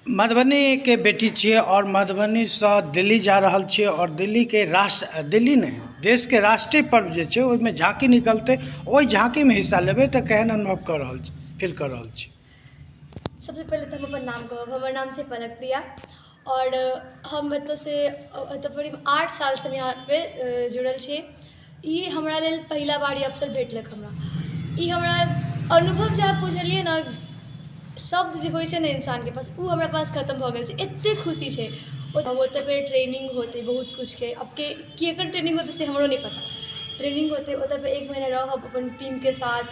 मधुबनीके बेटी छियै आओर मधुबनीसँ दिल्ली जा रहल छियै आओर दिल्लीके राष्ट्र दिल्ली नहि देशके राष्ट्रीय पर्व जे छै ओहिमे झाँकी निकलतै, ओहि झाँकीमे हिस्सा लेबै तऽ केहन अनुभव कऽ रहल छी, फील कऽ रहल छी? सबसँ पहिले तऽ हम अपन नाम कहब। हमर नाम छै पलक प्रिया आओर हम एतऽसँ एतऽ करीब 8 सालसँ हम यहाँपर जुड़ल छी। ई हमरा लेल पहिला बार ई अवसर भेटलक हमरा। ई हमरा अनुभव जे अहाँ पुछलियै ने, शब्द जे होइ छै ने इंसानके पास, ओ हमरा पास खतम भऽ गेल छै। एतेक खुशी छै। ओतऽ फेर ट्रेनिंग होतै बहुत किछुके। आब के केकर ट्रेनिंग होतै से हमरो नहि पता। ट्रेनिंग होतै ओतऽ पे 1 महीना रहब अपन टीमके साथ।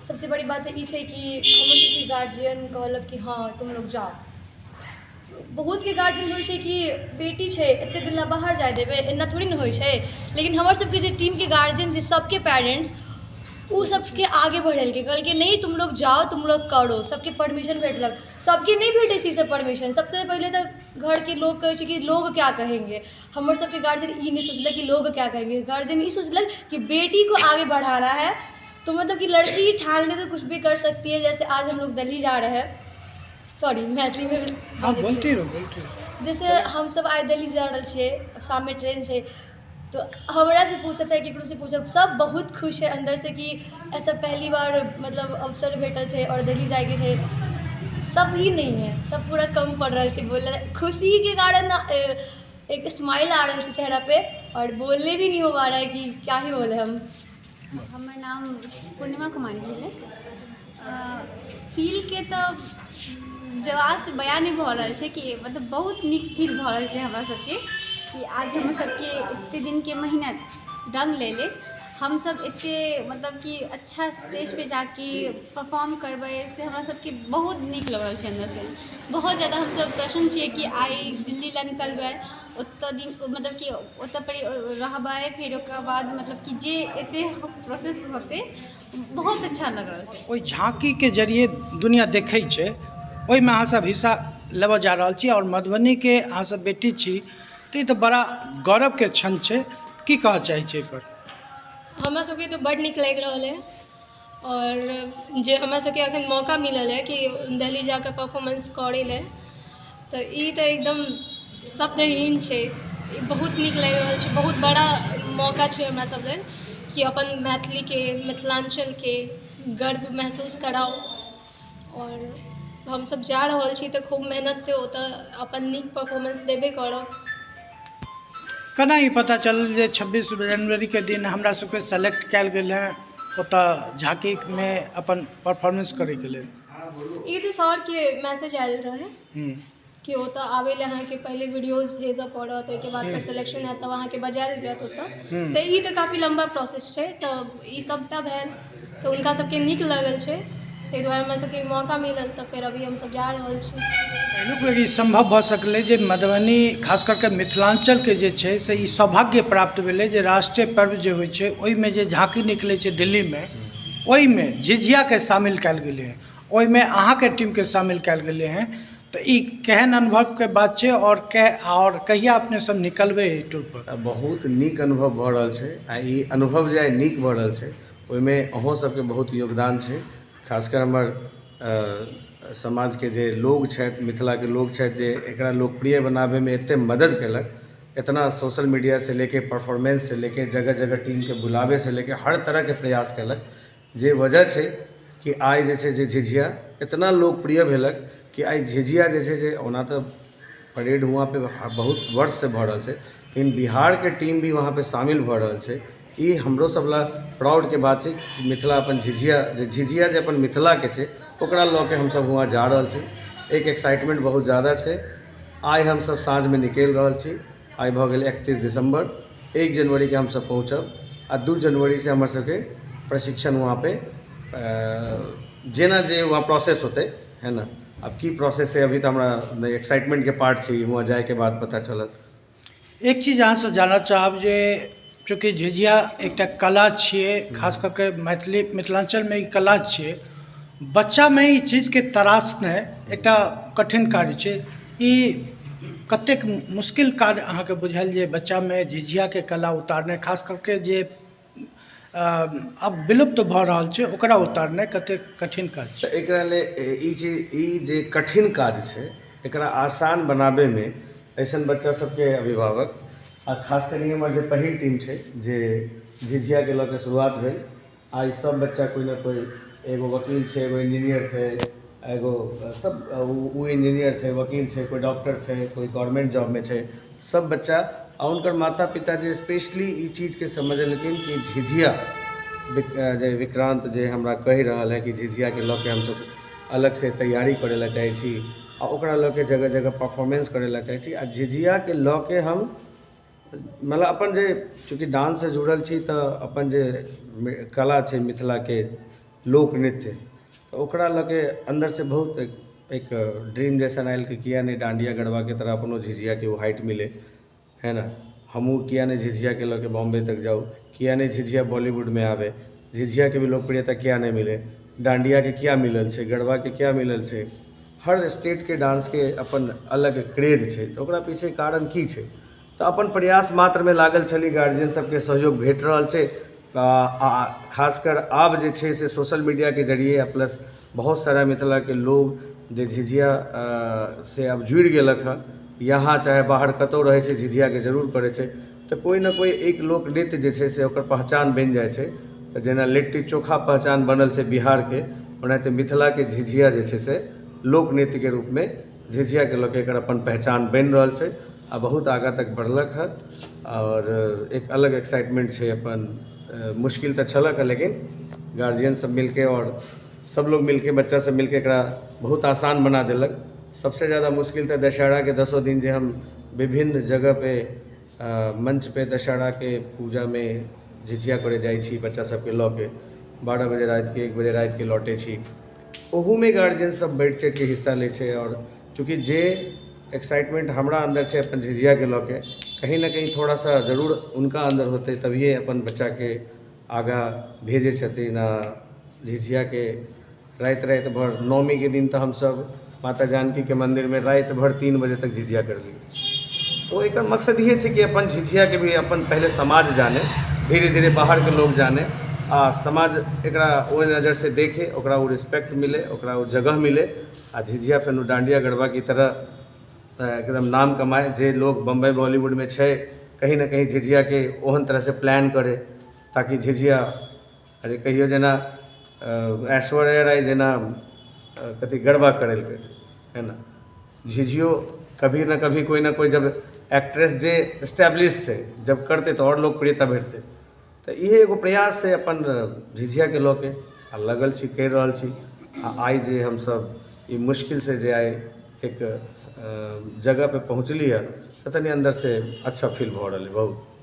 सबसँ बड़ी बात तऽ ई छै कि हमर सबके गार्जियन कहलक कि हँ, तुम लोग जाओ। बहुतके गार्जियन होइ छै कि बेटी छै, एतेक दिन लए बाहर जाय देबै? एना थोड़ी ने होइ छै। लेकिन हमर सबके जे टीमके गार्जियन, जे सबके पेरेंट्स, ओ सबके आगे बढ़ेलकै, कहलकै, नहीं, तुम लोग जाओ, तुम लोग करो। सबके परमिशन भेटलक। सबके नहि भेटै छै ई सब परमिशन। सबसँ पहिले तऽ घरके लोग कहै छै कि लोग क्या कहेंगे। हमर सबके गार्जियन ई नहि सोचलक कि लोग क्या कहेंगे। गार्जियन ई सोचलक कि बेटी को आगे बढ़ाना है, तो मतलब कि लड़की ठान ले तो कुछ भी कर सकती है। जैसे आज हम लोग दिल्ली जा रहे हैं, सॉरी, मैथिलीमे। हाँ, बोलते रहो, बोलते रहो। जैसे हमसब आइ दिल्ली जा रहल छियै, शाममे ट्रेन छै, तो हमरासँ पूछब चाहे ककरोसँ पूछब, सब बहुत खुश है अंदर से कि ऐसा पहली बार मतलब अवसर भेटल छै आओर दिल्ली जाइके छै। सब ही नहीं है, सब पूरा कम पड़ रहल छै बोलने। खुशीके कारण एक स्माइल आ रहल छै चेहरा पे और बोलने भी नहीं हो पा रहा है कि क्या ही बोले हम। हमर नाम पूर्णिमा कुमारी भेलै। फीलके तऽ जवाबसँ बयान नहि भऽ रहल छै कि मतलब बहुत नीक फील भऽ रहल छै हमरा सबके कि आज हमर सबके एतेक दिनके मेहनत रङ्ग लेलै। हमसब एतेक मतलब कि अच्छा स्टेजपर जाके परफॉर्म करबै, से हमरा सबके बहुत नीक लागि रहल छै अन्दरसँ। बहुत ज्यादा हमसब प्रसन्न छियै कि आइ दिल्ली लए निकलबै, ओतऽ दिन मतलब कि ओतऽ पर रहबै, फेर ओकर बाद मतलब कि जे एतेक प्रोसेस होतै, बहुत अच्छा लागि रहल छै। ओहि झाँकीके जरिए दुनिया देखै छै, ओहिमे अहाँसभ हिस्सा लेबऽ जा रहल छी आओर मधुबनीके अहाँसभ बेटी छी, तऽ ई तऽ बड़ा गौरवके क्षण छै। की कहऽ चाहै छी एहिपर? हमरा सबके तऽ बड्ड नीक लागि रहल अइ आओर जे हमरा सबके अखन मौका मिलल अइ कि दिल्ली जाकऽ परफॉर्मेंस करै लए, तऽ ई तऽ एकदम शब्दहीन छै। ई बहुत नीक लागि रहल छै। बहुत बड़ा मौका छै हमरा सब लेल कि अपन मैथिलीके, मिथिलाञ्चलके गर्व महसूस कराउ। आओर हमसब जा रहल छी तऽ खूब मेहनतसँ ओतऽ अपन नीक परफॉर्मेंस देबे करब। केना ई पता चलल जे 26 जनवरीके दिन हमरा सबके सेलेक्ट कयल गेल हँ ओतऽ झाँकीमे अपन परफॉर्मेंस करैके लेल? ई तऽ सरके मैसेज आयल रहै कि ओतऽ आबै लए अहाँके पहिले वीडियोज भेजऽ पड़त, ओहिके बाद फेर सिलेक्शन हैत, तब अहाँके बजायल जायत ओतऽ। तऽ ई तऽ काफी लम्बा प्रोसेस छै। तऽ ई सभटा भेल तऽ हुनका सबके नीक लगल छै, ताहि दुआरे हमरा सबके मौका मिलल, तऽ फेर अभी हमसब जा रहल छी। पहिलुक बेर ई सम्भव भऽ सकलै जे मधुबनी, खास कऽ कऽ मिथिलाञ्चलके जे छै से ई सौभाग्य प्राप्त भेलै जे राष्ट्रीय पर्व जे होइ छै, ओहिमे जे झाँकी निकलै छै दिल्लीमे, ओहिमे झिझियाके शामिल कयल गेलै हँ, ओहिमे अहाँके टीमके शामिल कयल गेलै हँ, तऽ ई केहन अनुभवके बात छै आओर कहिया अपने सब निकलबै एहि टूर पर? बहुत नीक अनुभव भऽ रहल छै आ ई अनुभव जे आइ नीक भऽ रहल छै, ओहिमे अहूँ सबके बहुत योगदान छै। खासकर हमर समाजके जे लोग छथि, मिथिलाके लोग छथि, जे एकरा लोकप्रिय बनाबैमे एतेक मदद केलक, एतना सोशल मीडियासँ लेके, परफॉर्मेंससँ लेके, जगह जगह टीमके बुलाबैसँ लेके हर तरहके प्रयास केलक, जे वजह छै कि आइ जे छै जे झिझिया एतना लोकप्रिय भेलक कि आइ झिझिया जे छै जे ओना तऽ परेड हुआँपर बहुत वर्षसँ भऽ रहल छै, लेकिन बिहारके टीम भी वहाँपर शामिल भऽ रहल छै। ई हमरो सब लए प्राउडके बात छै कि मिथिला अपन झिझिया, जे झिझिया जे अपन मिथिलाके छै, ओकरा लऽ के हमसब हुआँ जा रहल छी। एक एक्साइटमेन्ट बहुत ज्यादा छै। आइ हमसब साँझमे निकलि रहल छी। आइ भऽ गेल 31 दिसम्बर, 1 जनवरीके हमसब पहुँचब आ 2 जनवरीसँ हमर सबके प्रशिक्षण वहाँपर जेना जे वहाँ प्रोसेस होतै है ने। आब की प्रोसेस छै, अभी तऽ हमरा नहि, एक्साइटमेन्टके पार्ट छै, हुआँ जाइके बाद पता चलत। एक चीज अहाँसँ जानऽ चाहब जे चूँकि झिझिया एकटा कला छियै, खास कऽ के मैथिली मिथिलाञ्चलमे ई कला छियै, बच्चामे ई चीजके तराशनाइ एकटा कठिन कार्य छै। ई कतेक मुश्किल कार्य अहाँके बुझायल जे बच्चामे झिझियाके कला उतारनाइ, खास कऽ के जे आब विलुप्त भऽ रहल छै, ओकरा उतारनाइ कतेक कठिन काज छै? तऽ एकरा लेल ई चीज, ई जे कठिन काज छै, एकरा आसान बनाबैमे अइसन बच्चा सबके अभिभावक आ खास करि हमर जे पहिल टीम छै जे झिझियाके लऽ कऽ शुरुआत भेल, आइ सब बच्चा कोइ ने कोइ, एगो वकील छै, एगो इंजीनियर छै, एगो सब ओ इंजीनियर छै, वकील छै, कोइ डॉक्टर छै, कोइ गवर्नमेंट जॉबमे छै, सब बच्चा आ हुनकर माता पिता जे स्पेशली ई चीजके समझलखिन कि झिझिया जे विक्रांत जे हमरा कहि रहल है कि झिझियाके लऽ के हमसब अलगसँ तैयारी करै लए चाहै छी आ ओकरा लऽ के जगह जगह परफॉर्मेंस करै लए चाहै छी आ झिझियाके लऽ के हम मतलब अपन जे चूँकि डांससँ जुड़ल छी तऽ अपन जे कला छै मिथिलाके लोक नृत्य, तऽ ओकरा लऽ के अन्दरसँ बहुत एक ड्रीम जैसन आयल कि किया नहि डांडिया गरबाके तरह अपनो झिझियाके ओ हाइट मिले, है ना। हमहूँ किया नहि झिझियाके लऽ के बॉम्बे तक जाउ, किया नहि झिझिया बॉलीवुडमे आबै, झिझियाके भी लोकप्रियता किया नहि मिले, डांडियाके किया मिलल छै, गरबाके किया मिलल छै। हर स्टेटके डांसके अपन अलग क्रेज छै, तऽ ओकरा पीछे कारण की छै। तऽ अपन प्रयास मात्रमे लागल छली, गार्जियन सबके सहयोग भेट रहल छै। खासकर आब जे छै से सोशल मीडियाके जरिए आ प्लस बहुत सारा मिथिलाके लोग जे झिझिया से आब जुड़ि गेलक हँ, यहाँ चाहे बाहर कतहु रहै छै झिझियाके जरूर करै छै। तऽ कोइ ने कोइ एक लोकनृत्य जे छै से ओकर पहचान बनि जाइ छै। तऽ जेना लिट्टी चोखा पहचान बनल छै बिहारके, ओनाहिते मिथिलाके झिझिया जे छै से लोकनृत्यके रूपमे झिझियाके लऽ के एकर अपन पहचान बनि रहल छै आ बहुत आगाँ तक बढ़लक हँ। आओर एक अलग एक्साइटमेंट छै अपन, मुश्किल तऽ छलक हँ लेकिन गार्जियन सब मिलके आओर सब लोग मिलके बच्चा सब मिलके एकरा बहुत आसान बना देलक। सबसे ज़्यादा मुश्किल तऽ दशहराके 10 दिन जे हम विभिन्न जगह पे मंच पे दशहराके पूजामे झिझिया करे जाइ छी बच्चा सबके लऽ के, 12 बजे रातिके, 1 बजे रातिके लौटै छी, ओहूमे गार्जियन सब बढ़ि चढ़िके हिस्सा लै छै। आओर चूँकि जे एक्साइटमेंट हमरा अन्दर छै अपन झिझियाके लऽ के, कहीं ना कहीं थोड़ा सा जरूर उनका अन्दर होतै, तभिए अपन बच्चाके आगाँ भेजै छथिन। आ झिझियाके राति राति भर नवमीके दिन तऽ हमसब माता जानकीके मन्दिरमे राति भर 3 बजे तक झिझिया करलियै। तो एकर मकसद इहे छै कि अपन झिझियाके भी अपन पहिले समाज जाने, धीरे धीरे बाहरके लोग जाने आ समाज एकरा ओहि नजरसँ देखे, ओकरा ओ रिस्पेक्ट मिले, ओकरा ओ जगह मिले आ झिझिया फेर डांडिया गरबा की तरह एकदम नाम कमाए। जे लोग बम्बई बॉलीवुडमे छै कहीं ना कहीं झिझियाके ओहन तरहसँ प्लान करे ताकि झिझिया, अरे कहियो जेना ऐश्वर्या राय जेना कथी गरबा करेलकै है ना, झिझियो कभी ना कभी कोई ना कोई जब एक्ट्रेस जे एस्टेब्लिश छै जब करतै तऽ आओर लोकप्रियता भेटतै। तऽ इहे एगो प्रयास छै अपन झिझियाके लऽ के आ लगल छी, करि रहल छी। आ आइ जे हमसब ई मुश्किलसँ जे आइ एक जगह पे पहुँचली हँ तऽ तनि अन्दरसँ अच्छा फील भऽ रहल है बहुत।